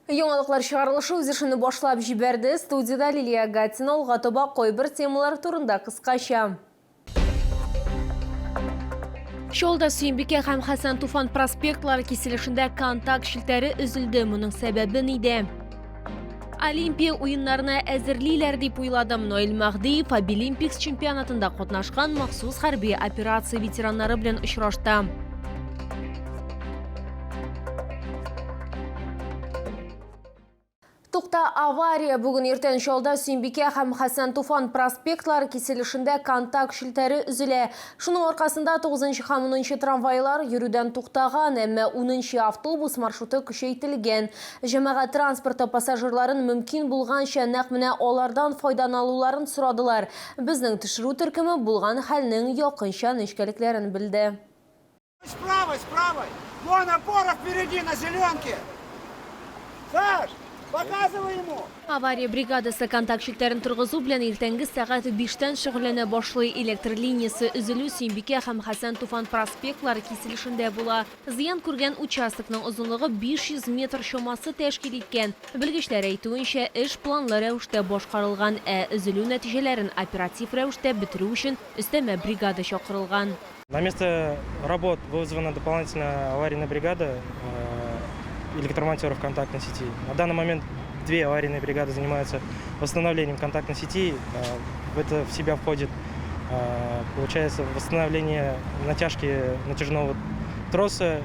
Яңалыклар чыгарылышы үз эшен башлап җибәрде. Студиядә Лилия Гатина алга таба кайбер темалар турында кыскача. Чаллыда Сөембикә һәм Хәсән Туфан проспектлары киселешендә контакт челтәре өзелде. Моның сәбәбе нидә? Олимпия уеннарына әзерлиләр дип уйладым. Наил Мәһдиев Абилимпикс чемпионатында катнашкан махсус хәрби операция ветераннары белән очрашты. Тукта авария бүген иртән Чалда Сөембикә һәм Хәсән Туфан проспектлары киселешендә контакт челтәре өзелә. Шуның аркасында 9 һәм 10 трамвайлар йөрүдән туктаган, әмма 10 автобус маршруты көчәйтелгән. Җәмәгать транспорты пассажирларын мөмкин булганча нәкъ менә алардан файданалуларын сорадылар. Безнең төшерү төркеме булган хәлнең якынча нечкәлекләрен белде. С правой, с правой! Вон опора впереди на зеленке! Саш, показывай ему! Авария бригадасы контакт челтәрен торгызу белән иртәнге сәгать биштән шөгыльләнә башлый. Электр линиясе өзелү Сөембикә һәм Хәсән Туфан проспектлары киселешендә була. Зыян күргән участокның озынлыгы 500 метр чамасы тәшкил иткән. Белгечләр әйтүенчә, эш планлы рәвештә башкарылган, ә өзелү нәтиҗәләрен оператив рәвештә бетерү өчен өстәмә бригада чакырылган. На место работ вызвана дополнительная аварийная бригада электромонтеров контактной сети. На данный момент две аварийные бригады занимаются восстановлением контактной сети. В это в себя входит, получается, восстановление натяжки натяжного троса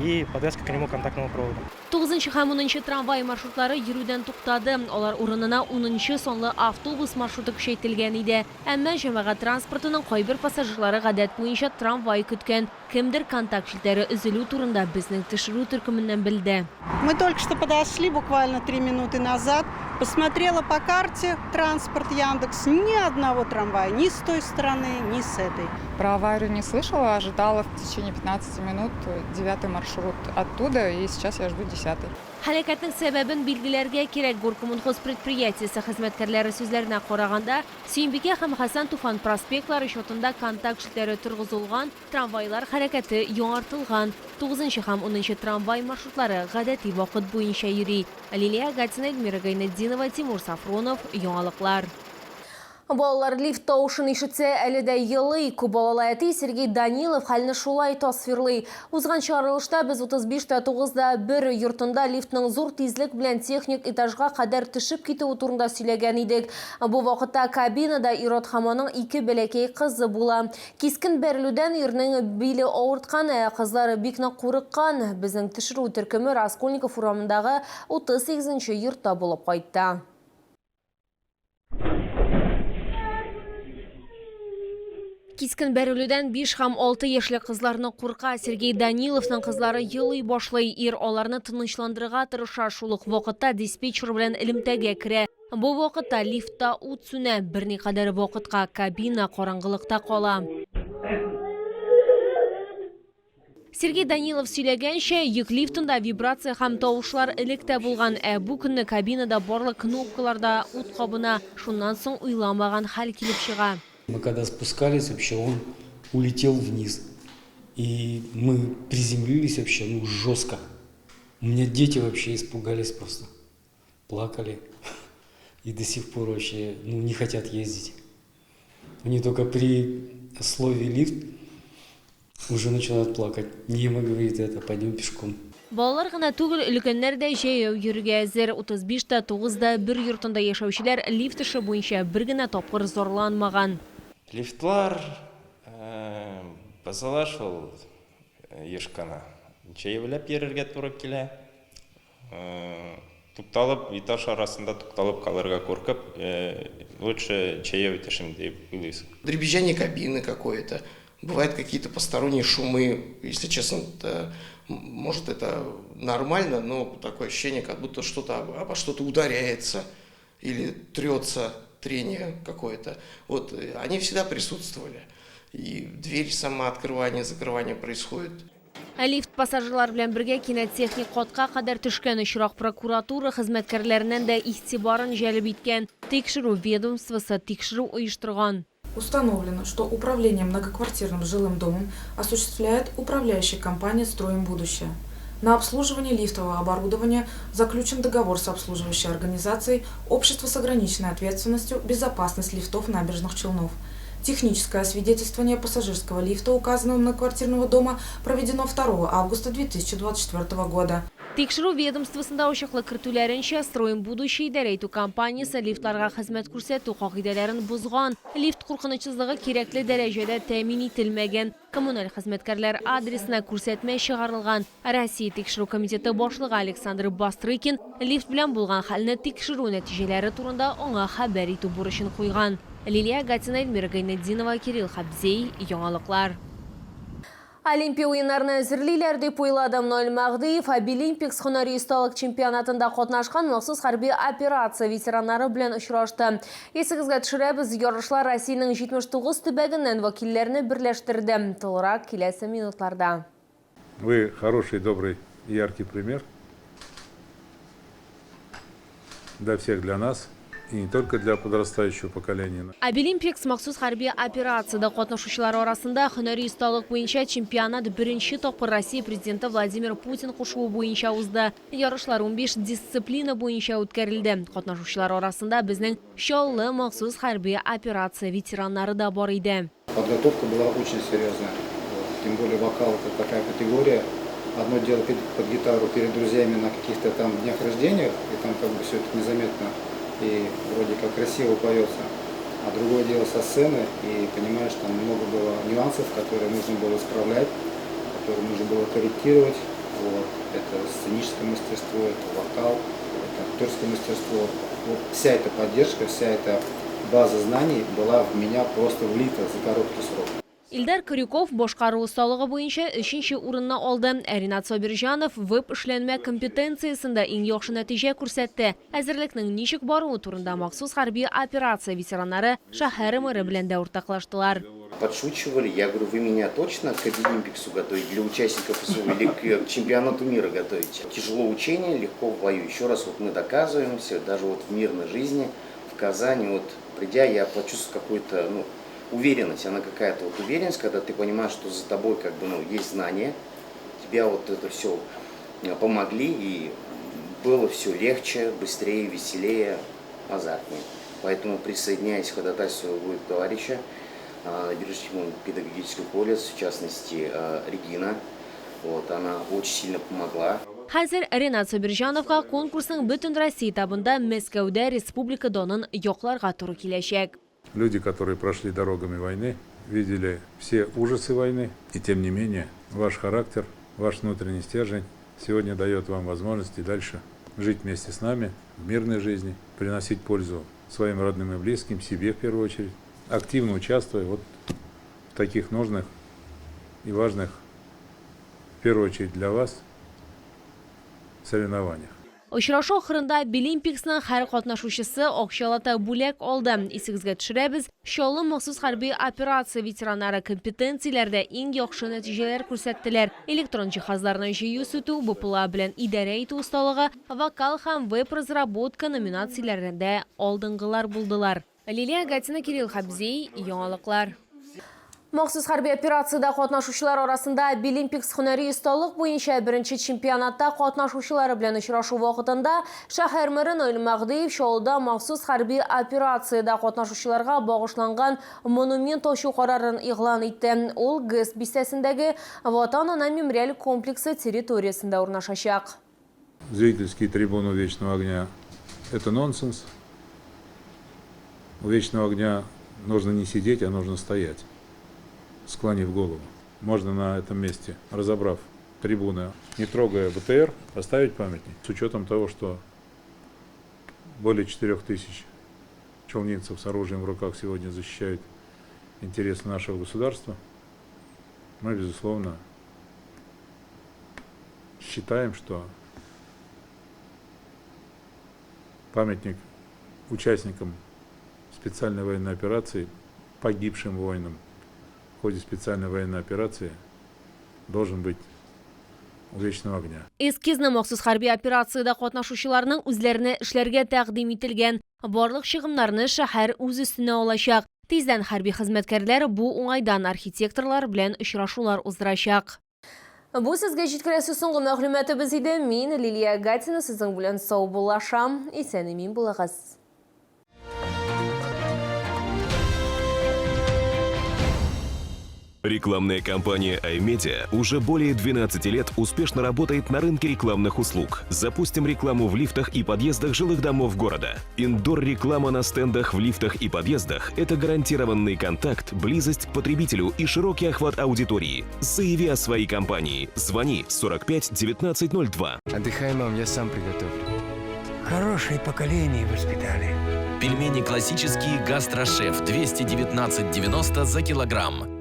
и подвязка к нему контактного провода. Тугызынчы һәм унынчы трамвай маршрутлары йөрүдән туктады. Алар урынына унынчы санлы автобус маршруты көчәйтелгән иде. Әмма җәмәгать транспортының кайбер пассажирлары гадәт буенча трамвай көткән. Кемдер контакт челтәре өзелү турында безнең төшерү төркеменнән белде. Мы только что подошли, буквально три минуты назад. Посмотрела по карте транспорт Яндекс, ни одного трамвая ни с той стороны, ни с этой. Про аварию не слышала, ожидала в течение 15 минут девятый маршрут оттуда, и сейчас я жду десятый. Һәлакәтнең сәбәбен билгеләргә кирәк. Горкоммунхоз предприятиесе хезмәткәрләре сүзләренә караганда, Сөембикә һәм Хәсән Туфан проспектлары чатында контакт челтәре торгызылган, трамвайлар хәрәкәте яңартылган. Тугызынчы һәм унынчы трамвай маршрутлары гадәти вакыт буенча йөри. Лилия Гатина, Эльмира Гайнетдинова, Тимур Сафронов, Яңалыклар. Балалар лифт тавышын ишетсә, әле дә елый. Күп балалы әти Сергей Данилов хәлне шулай тасвирлый. Узган чыгарылышта без 35 тә 9 да 1 йортында лифтның зур тизлек белән техник этажга кадәр төшеп китүе турында сөйләгән идек. Бу вакытта кабинада ир-ат һәм аның ике бәләкәй кызы була. Кискен бәрелүдән ирнең биле авырткан, ә кызлары бик нык курыккан. Безнең төшерү төркеме Раскольников урамындагы 38 нче йортта булып кайтты. Кискен бәрелүдән 5 һәм 6 яшьлек кызларны курка. Сергей Даниловның кызлары елый башлый. Ир аларны тынычландырырга тырыша, шул ук вакытта диспетчер белән элемтәгә керә. Бу вакытта лифтта ут сүнә, берникадәр вакытка кабина караңгылыкта кала. Сергей Данилов сөйләгәнчә, йөк лифтында вибрация һәм тавышлар элек тә булган, ә бу көнне кабинада барлык кнопкаларда ут кабына, шуннан соң уйламаган хәл килеп чыга. Мы когда спускались, вообще он улетел вниз. И мы приземлились вообще, ну, жестко. У меня дети вообще испугались просто. Плакали. И до сих пор вообще, ну, не хотят ездить. Они только при слове лифт уже начинают плакать. Нема, говорит, это, пойдем пешком. Балалар гына түгел, өлкәннәр дә җәяү йөрергә әзер. 35 тә 9 да 1 йортында яшәүчеләр лифт эше буенча бер генә тапкыр зарланмаган. Лифтлар бозыла шул еш кына. Җәяүләп йөрергә туры килә. Тукталып, этаж арасында тукталып калырга куркып, лучше җәяү төшим дип уйлыйсың. Дребезжание кабины какое-то, бывают какие-то посторонние шумы, если честно, может это нормально, но такое ощущение, как будто что-то обо что-то ударяется или трется трение какое-то. Вот, они всегда присутствовали. И дверь сама открывание, закрывание происходит. Ә лифт пассажирлар белән бергә кинәт техник катка кадәр төшкән очрак прокуратура хезмәткәрләреннән дә игътибарын җәлеп иткән. Тикшерү ведомствосы тикшерү оештырган. Установлено, что управление многоквартирным жилым домом осуществляет управляющая компания «Строим будущее». На обслуживание лифтового оборудования заключен договор с обслуживающей организацией «Общество с ограниченной ответственностью «Безопасность лифтов набережных Челнов». Техническое освидетельствование пассажирского лифта указанного многоквартирного дома проведено 2 августа 2024 года. Тикшерү ведомствосында ачыклык кертүләренчә, Строим будущее идарә итү компаниясе лифтларга хезмәт күрсәтү кагыйдәләрен бозган, лифт куркынычсызлыгы кирәкле дәрәҗәдә тәэмин ителмәгән. Коммуналь хезмәткәрләр адресына күрсәтмә чыгарылган. Россия Тикшерү комитеты башлыгы Александр Бастрыкин лифт белән булган хәлне тикшерү нәтиҗәләре турында аңа хәбәр итү бурычын куйган. Лилия Гатина, Эльмира Гайнетдинова, Кирилл Хабзей, Яңалыклар. Олимпия уеннарына әзерлиләр дип уйладым. Наил Мәһдиев Абилимпикс һөнәри осталык чемпионатында катнашкан махсус хәрби операция ветераннары белән очрашты. Исегезгә төшерәбез, ярышлар Россиянең 79 төбәгеннән вәкилләрне берләштерде. Тулырак киләсе минутларда. Вы хороший, добрый, яркий пример для всех, для нас, и не только для подрастающего поколения. Абилимпикс махсус хәрби операциядә катнашучылар арасында һөнәри осталык буенча чемпионат беренче тапкыр Россия Президенты Владимир Путин кушуы буенча узды. Ярышлар 15 дисциплина буенча үткәрелде. Катнашучылар арасында безнең Чаллы махсус хәрби операция ветераннары да бар иде. Подготовка была очень серьезная. Тем более вокал это такая категория. Одно дело петь под гитару перед друзьями на каких-то там днях рождения, и там как бы все это незаметно и вроде как красиво поется. А другое дело со сцены, и понимаешь, там много было нюансов, которые нужно было исправлять, которые нужно было корректировать. Вот. Это сценическое мастерство, это вокал, это актерское мастерство. Вот вся эта поддержка, вся эта база знаний была в меня просто влита за короткий срок. Илдар Крюков башкару осталыгы буенча өченче урынны алды. Ә Ринат Сабирҗанов веб-эшләнмә компетенциясендә иң яхшы нәтиҗә күрсәтте. Әзерлекнең ничек баруы турында махсус хәрби операция ветераннары шәһәр мэры белән дә уртаклаштылар. Подшучивали, я говорю, вы меня точно к Абилимпиксу готовите, для участников СВО или к чемпионату мира готовите? Тяжело учение, легко в бою. Еще раз вот мы доказываемся, даже вот в мирной жизни, в Казани, вот придя, я почувствовал какую-то, ну, уверенность, она какая-то вот уверенность, когда ты понимаешь, что за тобой как бы, ну, есть знания, тебя вот это все помогли, и было все легче, быстрее, веселее, азартнее. Поэтому присоединяясь к ходатайству своего товарища, Набережный педагогический колледж, в частности, Регина, вот, она очень сильно помогла. Хәзер Ренат Сабирҗановка конкурсның Бөтенроссия этабында Мәскәүдә республика данын якларга туры киләчәк. Люди, которые прошли дорогами войны, видели все ужасы войны, и тем не менее ваш характер, ваш внутренний стержень сегодня дает вам возможность и дальше жить вместе с нами в мирной жизни, приносить пользу своим родным и близким, себе в первую очередь, активно участвуя вот в таких нужных и важных, в первую очередь для вас, соревнованиях. Очрашу ахырында Абилимпиксның һәр катнашучысы акчалата бүләк алды. Исегезгә төшерәбез, Чаллы махсус хәрби операция ветераннары компетенцияләрдә иң яхшы нәтиҗәләр күрсәттеләр. Электрон җиһазларны җыю-сүтү, БПЛА белән идарә итү осталыгы, вокал һәм веб-разработка номинацияләрендә алдынгылар булдылар. Лилия Гатина, Кирилл Хабзей, Яңалыклар. Махсус хәрби операциядә катнашучылар арасында Абилимпикс һөнәри осталык буенча беренче чемпионатта катнашучылары белән очрашу вакытында шәһәр мэры Наил Мәһдиев Чаллыда махсус хәрби операциядә катнашучыларга багышланган монумент ачу карарын игълан итте. Ул ГЭС бистәсендәге Ватан-Ана мемориаль комплексы территориясендә урнашачак. Зрительские трибуны Вечного огня – это нонсенс. У Вечного огня нужно не сидеть, а нужно стоять, склонив голову. Можно на этом месте, разобрав трибуны, не трогая БТР, поставить памятник. С учетом того, что более 4000 челнинцев с оружием в руках сегодня защищают интересы нашего государства, мы, безусловно, считаем, что памятник участникам специальной военной операции, погибшим воинам в ходе специальной военной операции должен быть у Вечного огня. Эскизны махсус хәрби операциядә катнашучыларның үзләренә эшләргә тәкъдим ителгән. Барлык чыгымнарны шәһәр үз өстенә алачак. Тиздән хәрби хезмәткәрләр бу уңайдан архитекторлар белән очрашулар уздырачак. Бу сезгә җиткерәсе соңгы мәгълүматыбыз иде. Мин, Лилия Гатина, сезнең белән саубуллашам. Исән-имин булыгыз. Рекламная компания iMedia уже более 12 лет успешно работает на рынке рекламных услуг. Запустим рекламу в лифтах и подъездах жилых домов города. Индор-реклама на стендах в лифтах и подъездах – это гарантированный контакт, близость к потребителю и широкий охват аудитории. Заяви о своей компании. Звони 45 19 02. Отдыхай, мам, я сам приготовлю. Хорошее поколение воспитали. Пельмени классические «Гастрошеф» 219,90 за килограмм.